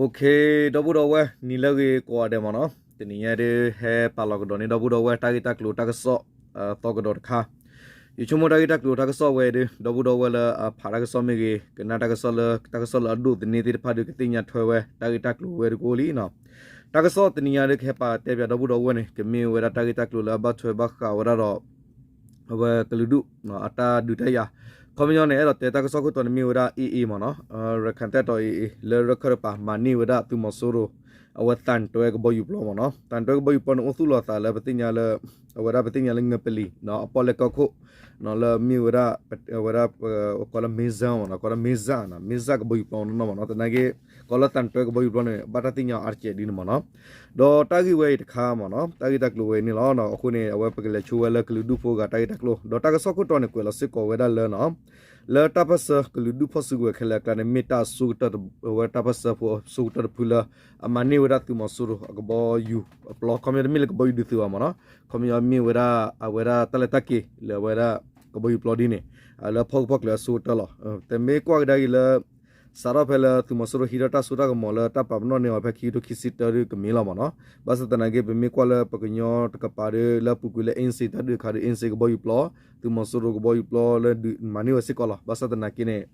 ဒီပုၢ်ဒီဝဲၢ် နံၤလၢအဂ့ၤကိးဂၤဒဲးမ့ၢ်နီၤ, တနံၤညါဒုး ဟဲပာ်လီၤကဒီးန့ၢ်ဒီပုၢ်ဒီဝဲၢ် တၢ်ဂ့ၢ်တၢ်ကျိၤတၢ်ကစီၣ် သီကဒီးတခါ, ယဆိကမိၣ်တၢ်ဂ့ၢ်တၢ်ကျိၤတၢ်ကစီၣ်ဝဲဒုး ဒီပုၢ်ဒီဝဲၢ်လၢအဖးတၢ်ကစီၣ်မ့ၢ်ဂ့ၤ, ကနၣ်တၢ်ကစီၣ်လၢ တၢ်ကစီၣ်လၢအဒိၣ်သန့သ့ၣ်တဖၣ်ဒုး ကသ့ၣ်ညါထွဲဝဲ တၢ်ဂ့ၢ်တၢ်ကျိၤဝဲဒုးကအိၣ်လံနီၤ. တၢ်ကစီၣ်တနံၤညါဒုး ကဟဲပာ်တဲပၠးဒီပုၢ်ဒီဝဲၢ်န့ၣ် ကမ့ၢ်ဝဲဒၣ်တၢ်ဂ့ၢ်တၢ်ကျိၤလၢအဘၣ်ထွဲဘၣ်ဃးဝဲဒၣ်ဒီး အဝဲကလုာ်ဒူၣ် အတၢ်ဒုးတၢ်ယၤ, ခီပညီန့ၣ် အဲၣ်ဒိးတဲတၢ်ကစီၣ်ခိၣ်တီန့ၣ်မ့ၢ်ဝဲဒၣ် AA မ့ၢ်နီၤ, ရခၢၣ်သဲၣ်တီၤ AA လၢရခၢၣ်တပၤ မၤန့ၢ်ဝဲဒၣ်သုးမီၤစိရိၤ အဝဲသံတွဲကဘီယူၤပျီမ့ၢ်နီၤ, သံတွဲကဘီယူၤပျီန့ၣ် အိၣ်သူၣ်လီၤအသးလၢပသ့ၣ်ညါလၢ အဝဲဒၣ်ပသ့ၣ်ညါလၢငပလီၤ အပီၣ်လဲၣ်ကီၢ်ခိၣ် လၢမ့ၢ်ဝဲဒၣ် အဝဲဒၣ် ကိးလၢ missile မ့ၢ်နီၤ, ကိးလၢ missile နီၤ, missile ကဘီယူၤပျီနီၤမ့ၢ်နီၤ, သနာ်က့ ကိးလၢသံတွဲကဘီယူၤပျီန့ၣ် ဘၣ်တၢ်သ့ၣ်ညါအါတကဲးဒ်န့ၣ်မ့ၢ်နီၤ. ဒီးတၢ်ဂ့ၢ်ဝဲအံၤတခါမ့ၢ်နီၤ, တၢ်ဂ့ၢ်တၢ်ကျိၤဝဲအံၤန့ၣ်လီၤ. အဃိန့ၣ် အဝဲပကလဲၤဆိဝဲလၢကလုာ်ဒူၣ်ဖိအဂၤတၢ်ဂ့ၢ်တၢ်ကျိၤ, ဒီးတၢ်ကစီၣ်ခိၣ်တီန့ၣ် ကွဲးလီၤစ့ၢ်ကီးဝဲဒၣ်လၢနီၤ လၢတၢ်ပၢၢ်ဆၢကလုာ်ဒူၣ်ဖီၣ်စုကဝဲၤခဲလၢာ်အကျါန့ၣ် မ့ၢ်တၢ်အဆိကတၢၢ် အဝဲတၢ်ပၢၢ်ဆၢဖိအဆိကတၢၢ်တဖုလၢ အမၤန့ၢ်ဝဲဒၣ်သုးမီၤစိရိၤအကဘီယူၤအပျီ, ခီပညီတမ့ၢ်လၢကဘီယူၤဒုးသုးဘၣ်မ့ၢ်နီၤ, ခီပညီမ့ၢ်ဝဲဒၣ် အဝဲဒၣ်တၢ်လဲၤတၢ်က့ၤလၢအဝဲဒၣ်ကဘီယူၤပျီဒ်န့ၣ် လၢဖီၣ်ကဖီၣ်ကျၢၤအဆိကတၢၢ်လီၤ. တမ့ၢ်ကွၢ်ကဒါက့ၤလၢ စးထီၣ်ဖဲလၢသုးမီၤစိရိၤဟံးထီၣ်တၢ်စိတၢ်ကမီၤလၢတၢ်ပာ်ပနီၣ်န့ၢ်အီၤဖဲခံကထိခံဆံတၢဒုးကမ့ၢ်လီၤမ့ၢ်နီၤ, ဘၣ်ဆၣ်သနာ်က့ ပမ့ၢ်ကွၢ်လၢပကညီတကပၤဒုး လၢအပူၤကွံာ်လၢ အ့စ့ တၢ်ဒုးအခါဒုး အ့စ့ ကဘီယူၤပျီ, သုးမီၤစိရိၤကဘီယူၤပျီလၢဒုးမၤန့ၢ်ဝဲစ့ၢ်ကီးလီၤ. ဘၣ်ဆၣ်သနာ်က့န့ၣ်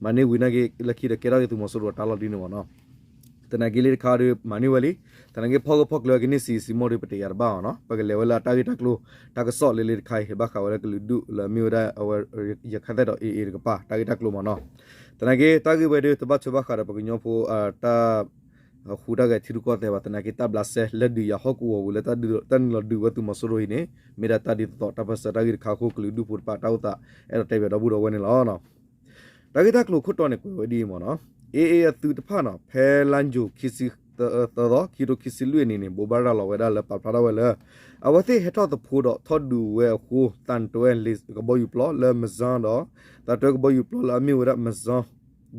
မၤန့ၢ်ဝံၤနာ်က့ လၢခံဒီးကဲထီၣ်က့ၤသုးမီၤစိရိၤအတၢ်လီၢ်ဒ်န့ၣ်မ့ၢ်နီၤ. သနာ်က့လၢတခါဒုး မၤန့ၢ်ဝဲလံ, သနာ်က့ဖီၣ်ဂၢၢ်ဖီၣ်ကျၢၤကန့ၢ်စံးစံးမိၢ်ဒုး ပတယာ်တဘၣ်အီၤနီၤ, ပကလဲၤဝဲလၢအတၢ်ဂ့ၢ်တၢ်ကျိၤ တၢ်ကစီၣ်လၢလၢတခါအံၤ ဘၣ်ဃးဝဲလၢကလုာ်ဒူၣ်လၢအမ့ၢ်ဝဲဒၣ်အဝဲ ရခၢၣ်သဲၣ်တီၤ AA တကပၤ တၢ်ဂ့ၢ်တၢ်ကျိၤမ့ၢ်နီၤ. သနာ်က့ တၢ်ဂ့ၢ်ဝဲဒုး တဘၣ်ထွဲဘၣ်ဃးဒီးပကညီဖိ တၢ် ဃူတၢ်ဂဲၤထံရူၢ်ကီၢ်သဲးဘၣ်, သနာ်က့တၢ်ဘျးစဲလၢဒုးယၤဟီၣ်ကဝီၤဝံၤလၢ တၢ်နုာ်လီၤဒုးဝဲသုးမီၤစိရိၤအံၤန့ၣ် မ့ၢ်ဒၣ်တၢ်ဒ်သိးသိး တၢ်ပၢၢ်ဆၢတၢ်ဂ့ၢ်တခါအဃိ ကလုာ်ဒူၣ်ဖိတဖၣ်တၢ်အိၣ်သး အဲၣ်ဒိးတဲပၠးဒီပုၢ်ဒီဝဲၢ်န့ၣ်လီၤ. တၢ်ဂ့ၢ်တၢ်ကျိၤခိၣ်တီန့ၣ် ကွဲးဝဲဒ်အံၤမ့ၢ်နီၤ, AA အသုးတဖၣ်နီၤ ဖဲလါယူၤခံဆံသၢသီ ခံကထိခံဆံလွံၢ်အနံၤန့ၣ် ဘိးဘၣ်ရၤလီၤဝဲဒၣ်လၢပာ်ဖျါထီၣ်ဝဲလၢ အဝဲသ့ၣ်ဟဲထီၣ်သဖှိဒီးထီၣ်ဒုးဝဲအဃိ သံတွဲလ့ကဘီယူၤပျီလၢ မစၢဒီး သံတွဲကဘီယူၤပျီလၢအမ့ၢ်ဝဲဒၣ် မစၢ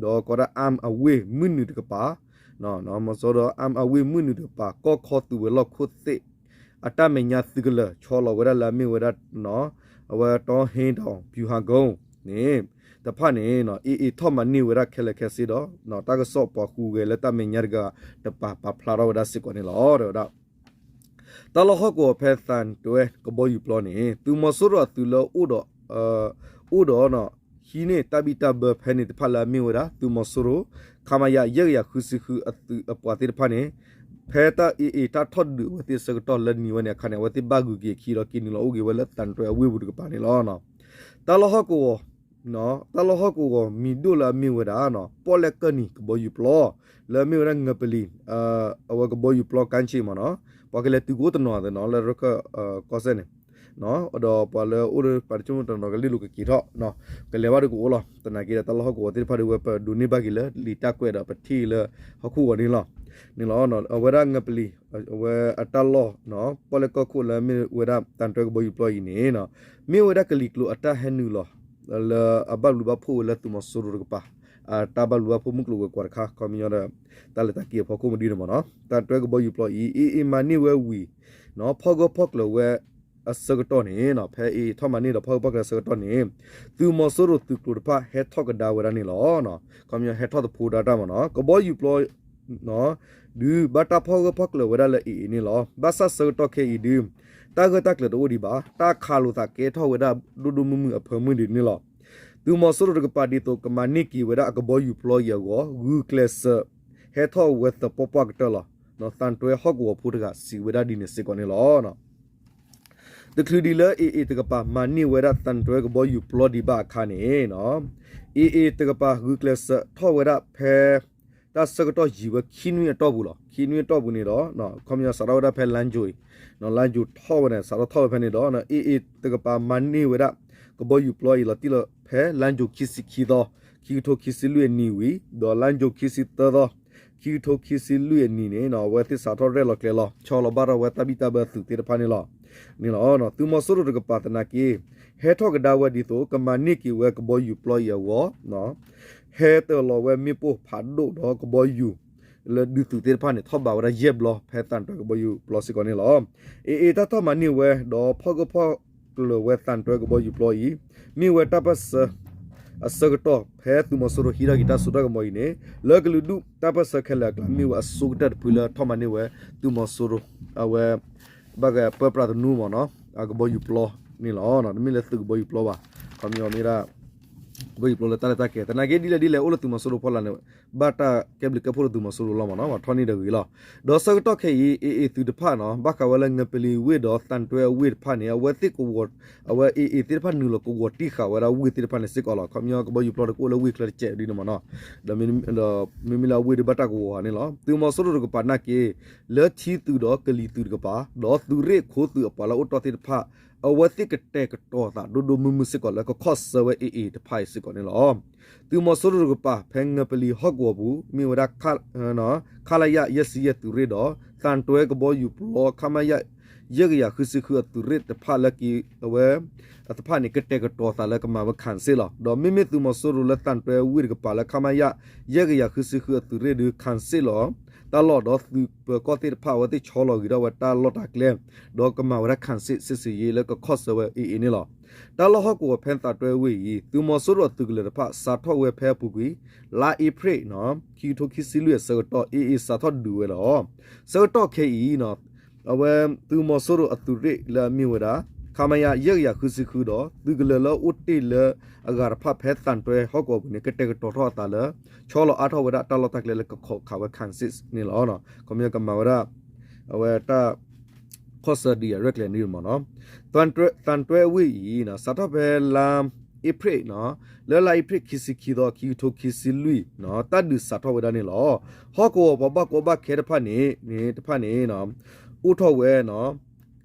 ဒီးကိးဒၣ် အၣ်အဝ့ၢ်မုၢ်နုာ်တကပၤ မစၢဒီး အၣ်အဝ့ၢ်မုၢ်နုာ်တကပၤ ကီၢ်ခီသုးဝဲၤလီၢ်ခိၣ်သ့ၣ် အတၢ်မဲာ်ညါသုးကလၢၤ ဆီလီၤဝဲဒၣ်လၢအမ့ၢ်ဝဲဒၣ် အဝဲတီဟ့ဒီး ပျူၤဟးကိန့ၣ် တဖၣ်န့ၣ် AA ထီၣ်မၤန့ၢ်ဝဲဒၣ်ခဲလၢာ်ခဲဆ့ဒီး တၢ်ကစီၣ်ပှၤဃုဂဲၤလၢတၢ်မဲာ်ညါတဂၤတပၤ ပာ်ဖျါထီၣ်ဝဲဒၣ်စ့ၢ်ကီးန့ၣ်လီၤ. တဲဝဲဒၣ် တၢ်လီၢ်ဟီၣ်ကဝီၤဖဲသံတွဲကဘီယူၤပျီန့ၣ် သုးမီၤစိရိၤအသုးလၢအိၣ်ဒီး အိၣ်ဒီး ဟံးန့ၢ်တၢ်ဘံၣ်တၢ်ဘၢဖဲန့ၣ်တဖၣ်လၢအမ့ၢ်ဝဲဒၣ် သုးမီၤစိရိၤ ခမရ ယဲၢ်ကယၤဃုဆံဃု အသုးအပှၤသ့ၣ်တဖၣ်န့ၣ် ဖဲတၢ် AA တၢ်ထီၣ်ဒုးအဝဲသ့ၣ်အဆၢကတီၢ်လၢနံၤဝဲန့ၣ်အခါန့ၣ် အဝဲသ့ၣ်ဘၣ်ဂုၤက့ၤခံဒီးက့ၤနုာ်လီၤအိၣ်က့ၤဝဲလၢသံတွဲအဝ့ၢ်ပူၤတကပၤန့ၣ်လီၤ. တၢ်လီၢ်ဟီၣ်ကဝီၤ တၢ်လီၢ်ဟီၣ်ကဝီၤမံၤဒိၣ်လၢအမ့ၢ်ဝဲဒၣ် ပီၣ်လဲၣ်ကၢၢ်နံၤကဘီယူၤပျီ လၢအမ့ၢ်ဝဲဒၣ် ငပလီၤ အဝဲကဘီယူၤပျီ ကၣ်ဆ့ၣ်မ့ၢ်နီၤ, ပှၤကလဲၤတုၤကအိၣ်တနီၤသ့ၣ်နီၤ လၢရခၢၣ်ကီၢ်စဲၣ်န့ၣ် ဒီးပှၤလၢအိၣ်ဒီးပှၤတဆိကမိၣ်တနီၤကလံၣ်လိၤကက့ၤထီၣ် ကလဲၤဘၣ်ဒီးကအိၣ်လီၤ. သနာ်က့ဒီးတၢ်လီၢ်ဟီၣ်ကဝီၤသ့ၣ်တဖၣ်ဒီး ဝဲပဒိးန့ၢ်ဘၣ်က့ၤလၢလံာ်တၢ်ကွဲးဒီးပထံၣ်လၢဟီၣ်ခိၣ်ဂီၤန့ၣ်လီၤ. န့ၣ်လီၤ အဝဲဒၣ်ငပလီၤ အဝဲအတၢ်လီၢ် ပီၣ်လဲၣ်ကီၢ်ခိၣ်လၢအမ့ၢ်ဝဲဒၣ်သံတွဲကဘီယူၤပျီအံၤန့ၣ် မ့ၢ်ဝဲဒၣ်ကလံၤကျိၤအတၢ်ဟဲနုာ်လီၤ လၢအဘၣ်ဘျုးဘၣ်ဖှိၣ်ဝဲလၢသုးမီၤစိရိၤတကပၤ အတၢ်ဘၣ်ဘျုးဘၣ်ဖှိၣ်မုၢ်ကျိၤဝဲၤကွာ်တခါ ခီပညီဒီး တၢ်လဲၤတၢ်က့ၤအဖီခိၣ်မဒုန့ၣ်မ့ၢ်နီၤ သံတွဲကဘီယူၤပျီအံၤ AA မၤန့ၢ်ဝဲဝံၤ ဖီၣ်ဂၢၢ်ဖီၣ်ကျၢၤဝဲအဆၢကတီၢ်န့ၣ် ဖဲ AA ထီၣ်မၤန့ၢ်ဒီးဖီၣ်ဂၢၢ်ဖီၣ်ကျၢၤအဆၢကတီၢ်န့ၣ် သုးမီၤစိရိၤသုးကျိၤတဖၣ်ဟဲထီၣ်ကဒါဝဲဒၣ်န့ၣ်လီၤ. ခီပညီဟဲထီၣ်သဖှိဒၣ်တၢ်မ့ၢ်နီၤ ကဘီယူၤပျီ ဒုးဘၣ်တၢ်ဖီၣ်ဂၢၢ်ဖီၣ်ကျၢၤဝဲဒၣ်လၢ AA န့ၣ်လီၤ. ဘၣ်ဆၣ်ဆၢကတီၢ်ခဲအံၤဒုး တၢ်ဂၢၢ်တၢ်ကျၢၤတအိၣ်ဒံးဘၣ် တၢ်ခးလိာ်သးကဲထီၣ်ဝဲဒၣ်ဒိၣ်ဒိၣ်မုၢ်မုၢ်အဖၢမုၢ်ဒံးန့ၣ်လီၤ. သုးမီၤစိရိၤတကပၤဒ်သိးကမၤန့ၢ်က့ၤဝဲဒၣ်အကဘီယူၤပျီအံၤအဂီၢ် ဂုာ်ကျဲးစၢး ဟဲထီၣ်ဝဲသပှၢ်ပှၢ်ကတၢၢ်လီၤ. သံတွဲဟီၣ်ကဝီၤဖိတဂၤစံးဝဲဒၣ်ဒ်န့ၣ်စ့ၢ်ကီးန့ၣ်လီၤ. တချုးဒံးလၢ AA တကပၤမၤန့ၢ်ဝဲဒၣ်သံတွဲကဘီယူၤပျီဒံးဘၣ်အခါန့ၣ် AA တကပၤဂုာ်ကျဲးစၢးထီၣ်ဝဲဒၣ်ဖဲ တၢ်ဆၢကတီၢ်ယံာ်ဝဲခံနွံအတီၢ်ပူၤလီၤ. ခံနွံအတီၢ်ပူၤန့ၣ်ဒီး ခီပညီစးထီၣ်ဝဲဒၣ်ဖဲလါယူၤအံၤ လါယူၤထီၣ်ဝဲန့ၣ် စးထီၣ်ထီၣ်ဝဲဖဲန့ၣ်ဒီး AA တကပၤမၤန့ၢ်ဝဲဒၣ် ကဘီယူၤပျီအံၤလီၤတံၢ်လီၤဖဲလါယူၤခံဆံခံသီ ခံကထိခံဆံလွံၢ်အနံၤဝံၤ ဒီးလါယူၤခံဆံသၢသီ ခံကထိခံဆံလွံၢ်အနံၤန့ၣ် အဝဲသ့ၣ်စးထီၣ်ရဲၣ်လီၤကျဲၤလီၤ ဆီလီၤဘၣ်ထီၣ်ဝဲတၢ်ဘံၣ်တၢ်ဘၢသုးသ့ၣ်တဖၣ်န့ၣ်လီၤ. န့ၣ်လီၤ သုးမီၤစိရိၤတကပၤသနာ်က့ ဟဲထီၣ်ကဒါဝဲဒ်သိး ကမၤန့ၢ်က့ၤဝဲကဘီယူၤပျီအံၤအဂီၢ် ဟဲတၢၤလီၤဝဲမ့ၣ်ပိၢ်ဖးဒိၣ်ဒီးကဘီယူၤ လၢဒုးသုးသ့ၣ်တဖၣ်န့ၣ် ထီၣ်ဘးဝဲဒၣ်ယဲၢ်ဘျီ ဖဲသံတွဲကဘီယူၤပျီစ့ၢ်ကီးန့ၣ်လီၤ. AA တၢ်ထီၣ်မၤန့ၢ်ဝဲ ဒီးဖီၣ်ဂၢၢ်ဖီၣ်ကျၢၤဝဲသံတွဲကဘီယူၤပျီအံၤ မ့ၢ်ဝဲတၢ်ပၢၢ်ဆၢ အဆၢကတီၢ်ဖဲသုးမီၤစိရိၤဟံးထီၣ်က့ၤတၢ်စိတၢ်ကမီၤအံၤန့ၣ် လၢကလုာ်ဒူၣ်တၢ်ပၢၢ်ဆၢခဲလၢာ်အကျါ မ့ၢ်ဝဲအဆိကတၢၢ်တဖုလၢထီၣ်မၤန့ၢ်ဝဲသုးမီၤစိရိၤ အဝဲ ဘၣ်ကပၢပြးသနူမ့ၢ်နီၤ အကဘီယူၤပျီန့ၣ်လီၤ. တမ့ၢ်လၢသုးကဘီယူၤပျီဘၣ်. ခီပညီမ့ၢ်ဒၣ် ကဘီယူၤပျီလၢတၢ်လဲၤတၢ်ကဲၤ သနာ်က့ဒ်လဲၣ်ဒ်လဲၣ် အိၣ်လၢသုးမီၤစိရိၤဖီလာ်န့ၣ် ဘၣ်တၢ်ကဲဘျုးကဲဖှိၣ်လၢသုးမီၤစိရိၤလီၤမ့ၢ်နီၤ ထီၣ်န့ၢ်ဒီးဂ့ၤလီၤ. ဒီးဆၢကတီၢ်ခဲအံၤ AA သုးတဖၣ်နီၤ ဘၣ်ဃးဝဲလၢငပလံၤဝ့ၢ်ဒီးသံတွဲအဝ့ၢ်တဖၣ်န့ၣ် အဝဲသ့ၣ်ကဝီၤ အဝဲ AA သ့ၣ်တဖၣ်နုာ်လီၤကဝီၤတံၢ်ဃာ်ဝဲဒၣ်ဝ့ၢ်သ့ၣ်တဖၣ်န့ၣ်စ့ၢ်ကီးလီၤ. ခီပညီကဘီယူၤပျီတကအိၣ်လၢဝ့ၢ်ချၢတစဲးဒ်န့ၣ်မ့ၢ်နီၤ ဒီးမ့မ့ၢ်လၢအဝ့ၢ်ဒီးဘၣ်တၢ်ကဝီၤဧါန့ၣ်လီၤ. သုးမီၤစိရိၤတကပၤနာ်က့ လၢထံသုးဒီးကလံၤသုးတကပၤ ဒီးသုးရ့ၣ်ခိသုးအပှၤလၢအအိၣ်တီၢ်သ့ၣ်တဖၣ် အဝဲသ့ၣ်ကတဲာ်ကတီၤသးဒိၣ်ဒိၣ်မုၢ်မုၢ်စ့ၢ်ကီးလၢကခီၣ်ဆၢဝဲ AA တဖၣ်အံၤစ့ၢ်ကီးန့ၣ်လီၤ. သုးမီၤစိရိၤတကပၤ ဖဲငပလံၤဟီၣ်ကဝီၤပူၤ မ့ၢ်ဝဲဒၣ် ခလရ ယဲၢ်ဆံယဲၢ်သုးရ့ၣ်ဒီး သံတွဲကဘီယူၤပျီ ခမရ ယဲၢ်ကယၤဃုဆံဃုအသုးရ့ၣ်တဖၣ်လၢက့ၤအဝဲ အတဖၣ်န့ၣ် ကတဲာ်ကတီၤသးလၢကမၤဝဲ ခၢၣ်စ့ၣ်လီၤ. ဒီးမ့မ့ၢ်သုးမီၤစိရိၤလၢသံတွဲဝ့ၢ်တကပၤလၢ ခမရ ယဲၢ်ကယၤဃုဆံဃုအသုးရ့ၣ်ဒုး ခၢၣ်စ့ၣ်လီၤ. တၢ်လီၢ်ဒီးသုးပၢၤကီၢ်သ့ၣ်တဖၣ် အဝဲသ့ၣ်ဆီလီၤဂ့ၤထီၣ်ဝဲတၢ်လီၢ်တၢ်ကျဲ ဒီးကမၤဝဲဒၣ် ခၢၣ်စ့ၣ် စစ်ဆင်ရေး လၢကခီၣ်ဆၢဝဲ AA န့ၣ်လီၤ. တၢ်လီၢ်ဟီၣ်ကဝီၤဖဲသံတွဲဝ့ၢ်အံၤ သုးမီၤစိရိၤအသုးကလၢၤတဖၣ် စးထီၣ်ဝဲဖဲအပူၤကွံာ် လါအ့ဖြ့ၣ် ခံကထိခံဆံလွံၢ်အဆၢကတီၢ် AA စးထီၣ်ဒုးဝဲလီၤ. ဆၢကတီၢ်ခဲအံၤ အဝဲသုးမီၤစိရိၤအသုးရ့ၣ်လၢအမ့ၢ်ဝဲဒၣ် ခမရ ယဲၢ်ကယၤဃုဆံဃုဒီး သုးကလၢၤလၢအအိၣ်တ့ၢ်လၢအဂၤတဖၣ်ဖဲသံတွဲဟီၣ်ကဝီၤပူၤန့ၣ် ကတဲာ်ကတီၤထီၣ်အသးလၢ ဆီလီၤအါထီၣ်ဝဲဒၣ်တၢ်လီၢ်တၢ်ကျဲလၢကခီၣ်ခးဝဲ ခၢၣ်စ့ၣ် န့ၣ်လီၤ. ခီပညီကမၤဝဲဒၣ် အဝဲတၢ် ခီၣ်ဆၢဒုးယၤရဲၣ်ကျဲၤန့ၣ်မ့ၢ်နီၤ သံတွဲဝ့ၢ်အံၤ စးထီၣ်ဖဲလါအ့ဖြ့ၣ် လၢလါအ့ဖြ့ၣ်ခံဆံခံသီ ခံကထိခံဆံလွံၢ် တၢ်ဒုးစးထီၣ်ဝဲဒၣ်န့ၣ်လီၤ. ဟီၣ်ကဝီၤပှၤဘၣ်ကီဘၣ်ခဲတဖၣ်န့ၣ် တဖၣ်န့ၣ် အိၣ်ထီၣ်ဝဲ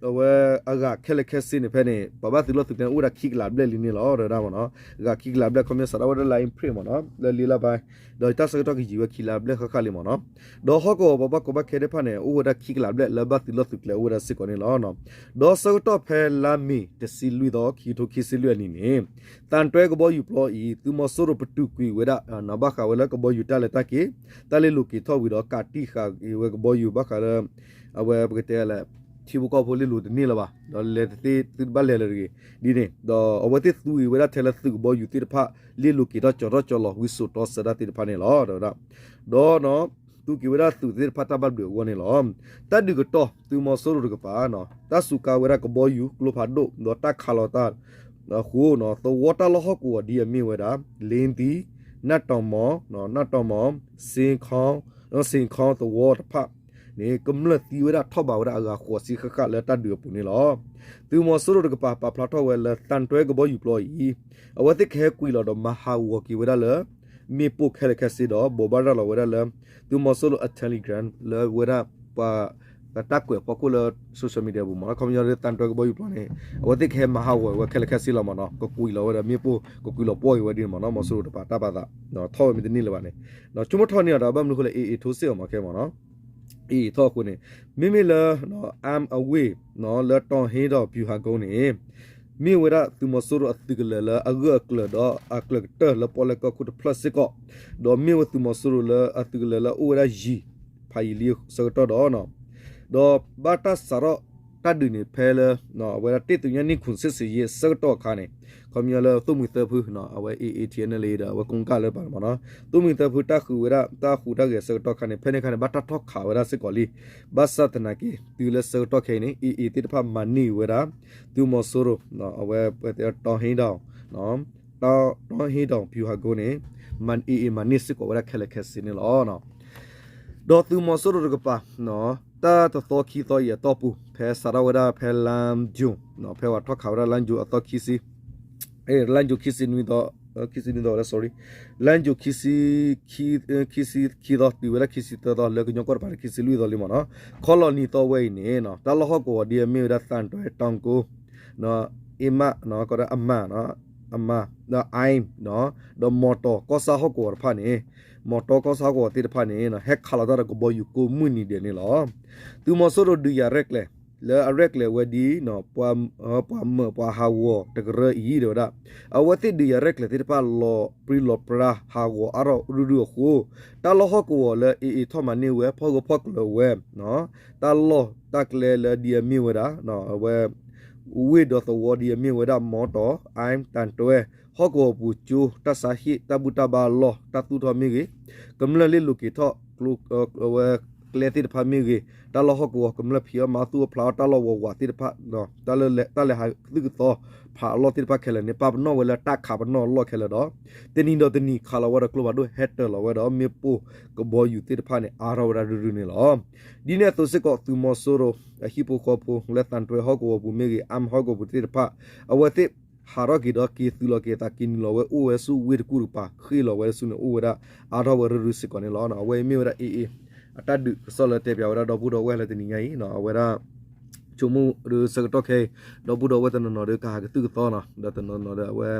အဝဲအဂၤခဲလၢာ်ခဲဆ့န့ၣ်ဖဲန့ၣ် ပှၤဘၣ်သုးလီၢ်သုးကျဲန့ၣ် အိၣ်ဝဲဒၣ်ခံကလးဘျဲၣ်လံန့ၣ်လီၤ တဲဝဲဒၣ်မ့ၢ်နီၤ အဂၤခံကလးဘျဲၣ် ခီပညီစးထီၣ်ဝဲဒၣ်လါအ့ဖြ့ၣ်မ့ၢ်နီၤ လၢလံာ်လါဘဲ ဒီးတၢ်ဆၢကတီၢ်ကယံာ်ဝဲခံလါဘျဲၣ်ဃၣ်ဃၣ်လံမ့ၢ်နီၤ ဒီးဟီၣ်ကဝီၤပှၤဘၣ်ကီဘၣ်ခဲတဖၣ်န့ၣ် အိၣ်ဝဲဒၣ်ခံကလးဘျဲၣ်လၢဘၣ်သုးလီၢ်သုးကျဲအိၣ်ဝဲဒၣ်စ့ၢ်ကီးန့ၣ်လီၤ. ဒီးဆၢကတီၢ်ဖဲလါမ့ၤတဆံလွံၢ်သီ ခံကထိခံဆံလွံၢ်အနံၤန့ၣ် သံတွဲကဘီယူၤပျီအံၤ သုးမီၤစိရိၤပတုာ်ကွံာ်ဝဲဒၣ် ဘၣ်ဃးဝဲလၢကဘီယူၤတၢ်လဲၤတၢ်က့ၤ တၢ်လ့လိာ်က့ၤထီၣ်ဝံၤဒီး ကးတံၢ်ဃာ်က့ၤဝဲကဘီယူၤဘၣ်ဃးလၢ အဝဲပကတဲလၢ ထံဖိကီၢ်ဖိလ့လိာ်တန့ၢ်လၢၤဘၣ် ဒီးလဲၤတသ့သုတဘၣ်လဲၤလၢၤတဂ့ၤ ဒ်န့ၣ် ဒီးအဝဲသ့ၣ်သူဝဲဒၣ်ထဲလၢသုးကဘီယူၤသ့ၣ်တဖၣ် လ့လိာ်က့ၤထီၣ်ကၠီၤထီၣ်ကၠီၤလီၤ ဝံစိာ်တီဆၢတၢ်သ့ၣ်တဖၣ်န့ၣ်လီၤ ဒီး ဒီး သူက့ၤဝဲဒၣ်သုးသ့ၣ်တဖၣ်တၢ်ဘၣ်ဘျုးအဂီၢ်န့ၣ်လီၤ. တၢ်ဒုးကတီၢ် သုးမီၤစိရိၤတကပၤ တၢ်စူးကါဝဲဒၣ်ကဘီယူၤကျိဖးဒိၣ် ဒီးတၢ်ခးလီၤတၢ်အဃိ သဝီတၢ်လီၢ်ဟီၣ်ကဝီၤဒ်အမ့ၢ်ဝဲဒၣ် လ့သံ နၢ်တီၤမီၤ နၢ်တီၤမီၤ စ့ခီ စ့ခီသဝီတဖၣ်န့ၣ် ကမျၢၢ်သံဝဲဒၣ်ထီၣ်ဘးဝဲဒၣ်အဂၤဃိးဆံဃၣ်ဃၣ်လၢတၢ်ဒုးအပူၤန့ၣ်လီၤ. သုးမီၤစိရိၤတကပၤပာ်ဖျါထီၣ်ဝဲလၢသံတွဲကဘီယူၤပျီအံၤ အဝဲသ့ၣ်ကဟဲကွံာ်လီၤဒီးမၤဟးဂီၤက့ၤဝဲဒၣ်လၢ မ့ၣ်ပိၢ်ခဲလၢာ်ခဲဆ့ဒီး ဘိးဘၣ်ရၤလီၤဝဲဒၣ်လၢ သုးမီၤစိရိၤအ Telegram လၢဝဲဒၣ်ပှၤ တၢ်ကွဲးဖီခိၣ်လၢ social media ပူၤမ့ၢ်နီၤ ခီပညီလၢသံတွဲကဘီယူၤပျီန့ၣ် အဝဲသ့ၣ်ကဟဲမၤဟးဂီၤဝဲခဲလၢာ်ခဲဆ့လီၤမ့ၢ်နီၤ ကကွံာ်လီၤဝဲဒီးမ့ၣ်ပိၢ် ကကွံာ်လီၤပှီၢ်က့ၤဝဲဒ်န့ၣ်မ့ၢ်နီၤ မီၤစိရိၤတကပၤတၢ်ပာ်သး ထီၣ်ဝဲမ့ၢ်တန့ၢ်လၢၤဘၣ်န့ၣ် ဆိကမိၣ်ထီၣ်န့ၢ်အီၤဒီးဘၣ်မနုၤဃိလဲၣ် AA ထိစ့ၣ်အီၤမ့ၢ်ခဲမ့ၢ်နီၤ AA ထီၣ်အဃိန့ၣ် မ့မ့ၢ်လၢ အၣ်အဝ့ၢ် လၢတီဟ့ဒီး ဗျူဟာကုန်း န့ၣ် မ့ၢ်ဝဲဒၣ်သုးမီၤစိရိၤအသုးကလၢၤလၢအဂၢၢ်အကျၢၤဒီးအကျၢၤကတၢၢ်လၢပီၣ်လဲၣ်ကီၢ်ခိၣ်တဖျၢၣ်စ့ၢ်ကီး ဒီးမ့ၢ်ဝဲသုးမီၤစိရိၤလၢအသုးကလၢၤလၢအိၣ်ဝဲဒၣ်ယံၤ ဖးယံၤလံအဆၢကတီၢ်ဒီး ဒီးဘၣ်တၢ်စးထီၣ်တၢ်ဒုးန့ၣ်ဖဲလၢ အဝဲဒၣ်တ့ၢ်သုးညါနံၣ်ခိၣ် စစ်ဆင်ရေး အဆၢကတီၢ်အခါန့ၣ် ခီပညီလၢသိၣ်မှံၤသၢဖု အဝဲ AA TNLA ဒီးအဝဲကိးကၣ်လၢပာ်န့ၣ်မ့ၢ်နီၤ သိၣ်မှံၤသၢဖုတၢ်ဃုာ်ဝဲဒၣ်တၢ်ဟူးတၢ်ဂဲၤအဆၢကတီၢ်အခါန့ၣ် ဖဲန့ၣ်အခါန့ၣ် ဘၣ်တၢ်ထီၣ်ခးဝဲဒၣ်စ့ၢ်ကီးလံ ဘၣ်ဆၣ်သနာ်က့ တုၤလၢဆၢကတီၢ်ခဲအံၤန့ၣ် AA သ့ၣ်တဖၣ်မၤန့ၢ်ဝဲဒၣ် သုးမီၤစိရိၤ အဝဲပတဲတီဟ့ဒီး တီဟ့ဒီး ဗျူဟာကုန်း န့ၣ် AA မၤန့ၢ်စ့ၢ်ကီးဝဲဒၣ်ခဲလၢာ်ခဲဆ့န့ၣ်လီၤ. ဒီးသုးမီၤစိရိၤတကပၤ တၢ်တသီခံသီအံၤအတီၢ်ပူၤ ဖဲစးထီၣ်ဝဲဒၣ်ဖဲလါယူၤ ဖဲပှၤထီၣ်ခးဝဲဒၣ်လါယူၤအသီခံဆံ လါယူၤခံဆံနွံသီ ခံဆံနွံသီဝဲဒၣ် sorry လါယူၤ ခံဆံ ခံဆံခံသီ တုၤဝဲဒၣ် ခံဆံသၢသီ လၢကညီကီၢ်တပၤန့ၣ် ခံဆံလွံၢ်သီလံမ့ၢ်နီၤ ခီလီၤနံၤသီဝဲအံၤန့ၣ် တၢ်လီၢ်ဟီၣ်ကဝီၤဒ်အမ့ၢ်ဝဲဒၣ် သံတွဲ တောင်ကုန်း အ့မး ကီးဒၣ်အမး အမး ဒီး အၣ် ဒီးမီတီၤကီၢ်ဆၣ်ဟီၣ်ကဝီၤတဖၣ်န့ၣ် မီတီၤကီၢ်ဆၣ်ဟီၣ်ကဝီၤသ့ၣ်တဖၣ်န့ၣ် ဟဲခးလီၤတၢ်ဒီးကဘီယူၤကိးမုၢ်နံၤဒဲးန့ၣ်လီၤ. သုးမီၤစိရိၤဒုးယၤရဲၣ်ကျဲၤ လၢအရဲၣ်ကျဲၤဝဲဒ် ပှၤမၢးပှၤဟးဂီၤတကရၢအံၤ တဲဝဲဒၣ် အဝဲသ့ၣ်ဒုးယၤရဲၣ်ကျဲၤသ့ၣ်တဖၣ်လီၤပြံလီၤပြါဟးဂီၤအါထီၣ်ရုၢ်ရုၢ်အဃိ တၢ်လီၢ်ဟီၣ်ကဝီၤလၢ AA ထီၣ်မၤန့ၢ်ဝဲ ဖီၣ်ဂၢၢ်ဖီၣ်ကျၢၤဝဲ တၢ်လီၢ်တၢ်ကျဲလၢဒ်အမ့ၢ်ဝဲဒၣ် အဝဲ ပ ဝ့ၢ်ဒီးသဝီဒ်အမ့ၢ်ဝဲဒၣ် မီတီၢ် အၣ် တၢ်တွဲ ဟီၣ်ကဝီၤပူၤကၠိ တၢ်ဆါဟံၣ် တၢ်ဘူၣ်တၢ်ဘါအလီၢ် တၢ်သူၣ်ထီၣ်မ့ၢ်ဂ့ၤ, ကမျၢၢ်လ့ၣ်လိၤက့ၤထီၣ် အဝဲကျဲသ့ၣ်တဖၣ်မ့ၢ်ဂ့ၤ, တၢ်လီၢ်ဟီၣ်ကဝီၤ ကမျၢၢ်ဖံးအီၣ်မၤအီၣ်သူၣ်အီၣ်ဖျးအီၣ်တၢ်လီၢ်ဝးဝးသ့ၣ်တဖၣ်, တၢ်လဲၤဟးကသုၣ်ကသီဖးအလီၢ်သ့ၣ်တဖၣ်ခဲလၢာ်န့ၣ် ပာ်ပနီၣ်ဝဲလၢတၢ်ခးပနီၣ်အလီၢ်ခဲလၢာ်ဒီး တနံၤဒီးတနံၤခးလီၤဝဲဒီးကျိဖးဒိၣ်ဟဲတၢၤလီၤဝဲဒီး မ့ၣ်ပိၢ်ကဘီယူၤသ့ၣ်တဖၣ်န့ၣ် အါထီၣ်ဝဲဒၣ်ရုၢ်ရုၢ်န့ၣ်လီၤ. ဒ်န့ၣ်အသိးစ့ၢ်ကီး သုးမီၤစိရိၤ အဟံၣ်ဖိဃီဖိ လၢသံတွဲဟီၣ်ကဝီၤပူၤမ့ၢ်ဂ့ၤ အၣ် ဟီၣ်ကဝီၤပူၤသ့ၣ်တဖၣ် အဝဲသ့ၣ်ဟးထီၣ်က့ၤဒီးက့ၤသုးလီၤက့ၤသးက့ၤနုာ်လီၤဝဲအိၣ်ဝဲဆူဝ့ၢ်တကူၣ်တကပၤ ဃ့ၢ်လီၤဝဲဆူန့ၣ် အိၣ်ဝဲဒၣ်အါထီၣ်ဝဲရုၢ်ရုၢ်စ့ၢ်ကီးန့ၣ်လီၤ. အဝဲအံၤမ့ၢ်ဝဲဒၣ် AA အတၢ်ဒုးကစီၣ်လၢတဲပၠးဝဲဒၣ်ဒီပုၢ်ဒီဝဲၢ်လၢတနံၤညါအံၤ အဝဲဒၣ် ဆိကမိၣ်ဒီးဆၢကတီၢ်ခဲအံၤ ဒီပုၢ်ဒီဝဲၢ်တနီၤနီၤဒီးကဟးကသုၣ်ကသီနီၤ ဒီးတနီၤနီၤဒီးအဝဲ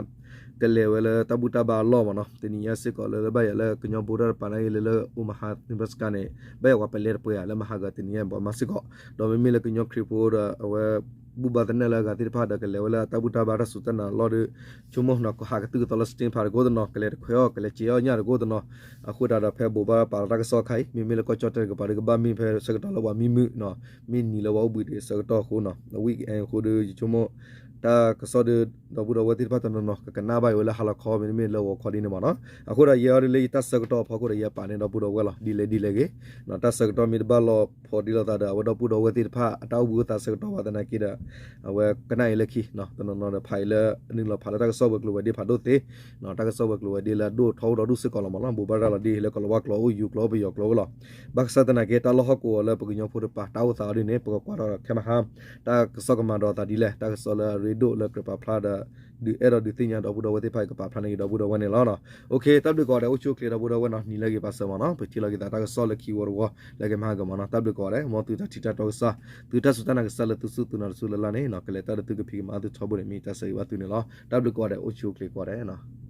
ကလဲၤဝဲလၢတၢ်ဘူၣ်တၢ်ဘါအလီၢ်မးနီၤ တနံၤညါစ့ၢ်ကီးလၢလၢဘၣ်ယၤလၢကညီဘိတၢ်တပၤန့ၣ်ဂ့ၤ လၢလၢအိၣ်မဟါ Nebraska န့ၣ် ဘၣ်ယၤပှၤပလဲတပှဲၤဧါ လၢမဟါဂၤတနံၤညါဘၣ်မးစ့ၢ်ကီး ဒီးမ့မ့ၢ်လၢကညီခရံာ်ဖိဒီးအဝဲ ဘူၣ်ဘါသနၢၣ်လၢအဂၤသ့ၣ်တဖၣ်ဒီးကလဲၤဝဲလၢတၢ်ဘူၣ်တၢ်ဘါတၢ်စူၢ်တၢ်နာ်အလီၢ်ဒီး ဆိကမိၣ်နီၤ ကဟးကသုၣ်ကသီလၢ stimp တကိးတနီၤ ကလဲၤတခွဲးအီၣ် ကလဲၤစ့းအီၣ်ညၣ်တကိးတနီၤ အဃိသတးဒီးဖဲဘိးဘၣ်ပာ်လီၤတၢ်ကစီၣ်အခါအံၤ မ့မ့ၢ်လၢကီၢ်ကၠီၣ်တဲၣ်တကပၤဒီးကဘၣ်မ့ၢ်ဖဲဆၢကတီၢ်လၢပှၤမံမုာ်နီၤ မ့ၢ်နံၤလၢပှၤအိၣ်ဘှံးဒံးအဆၢကတီၢ်အဃိနီၤ weekend အဃိဒီးယဆိကမိၣ် တၢ်ကစီၣ်ဒီး ဒီပုၢ်ဒီဝဲၢ်သ့ၣ်တဖၣ်တနီၤနီၤ ကကနၣ်ဘၣ်အီၤဝဲလၢဟါလီၤခီ မ့တမ့ၢ်လၢဂီၤခီဒ်န့ၣ်မးနီၤ အဃိဒီးယဲအံၤဒ်လၢယတၢ်ဆၢကတီၢ်အဖီခိၣ်ဒီးယဲပာ်န့ၢ်ဒီပုၢ်ဒီဝဲၢ်လီၤ ဒ်လဲၣ်ဒ်လဲၣ်ဂ့ၤ တၢ်ဆၢကတီၢ်မ့ၢ်တဘၣ်လီၤဖိးဒ်လိာ်သးဒီး အဝဲဒီပုၢ်ဒီဝဲၢ်သ့ၣ်တဖၣ် အတၢ်အိၣ်ဘှံးအိၣ်သါဆၢကတီၢ်ဘၣ်သနာ်က့ဒီး အဝဲကနၣ်အံၤလၢခံ တနီၤနီၤဒီးဖးအံၤလၢ နုာ်လီၤဖးလၢတၢ်ကစီၣ်ဝဲၤကျိၤဝဲၤဒ့ဖးဒိၣ်သ့ တၢ်ကစီၣ်ဝဲၤကျိၤဝဲၤဒ့လၢအဒိၣ်ထီၣ်အိၣ်ဒီးဒူၣ်စ့ၢ်ကီးလီၤမးနီၤ ဘိးဘၣ်ရၤလီၤဒ်လၢကီၢ်လီၤဝါကျိာ်အိၣ် ယူၤကျိာ်အိၣ် ပယီၤကျိာ်အိၣ်လီၤ ဘၣ်ဆၣ်သနာ်က့ တၢ်လီၢ်ဟီၣ်ကဝီၤလၢပကညီဖိတပၤ တၢ်အိၣ်သးအီၤဒ်န့ၣ် ပကကွၢ်ထီၣ်ဒီးခဲမဟါ တၢ်ကစီၣ်ကမၤဒီးသးဒ်လဲၣ် တၢ်ကစီၣ်လၢအရ့ဒိၣ်လၢကြၢးပာ်ဖျါဒီး ဒုးအဲၣ်ဒိးဒုးသ့ၣ်ညါဒီပုၢ်ဒီဝဲၢ်သ့ၣ်တဖၣ်အံၤ ကပာ်ဖျါန့ၢ်က့ၤဒီပုၢ်ဒီဝဲၢ်န့ၣ်လီၤ. တၢ်ဘျုးကိးဂၤဒဲး အိၣ်ဆူၣ်အိၣ်ချ့ဒီပုၢ်ဒီဝဲၢ်နီၤ နံၤလၢအဂ့ၤပာ်စၢၤမးနီၤ ပထံၣ်လိာ်က့ၤသးတၢ်ကစီၣ်လၢခံဝီတဝီ လၢကမၤဟါဂီၤမးနီၤ တၢ်ဘျုးကိးဂၤဒဲး မ်သုတၢ်ထံၣ်တၢ်တီကစၢ် သုတၢ်စူၢ်တၢ်နာ်ကစၢ်လၢသုစူၢ်သုနာ်တစူၢ်လၢ်လၢ်န့ၣ် ကလဲၤတၢ်ဒီးသုကဖံးကမၤသုထီဘိန့ၣ် မ့ၢ်တၢ်ဆၢဂ့ၤဘၣ်သုန့ၣ်လီၤ. တၢ်ဘျုးကိးဂၤဒဲး အိၣ်ဆူၣ်အိၣ်ချ့ကိးဂၤဒဲးနီၤ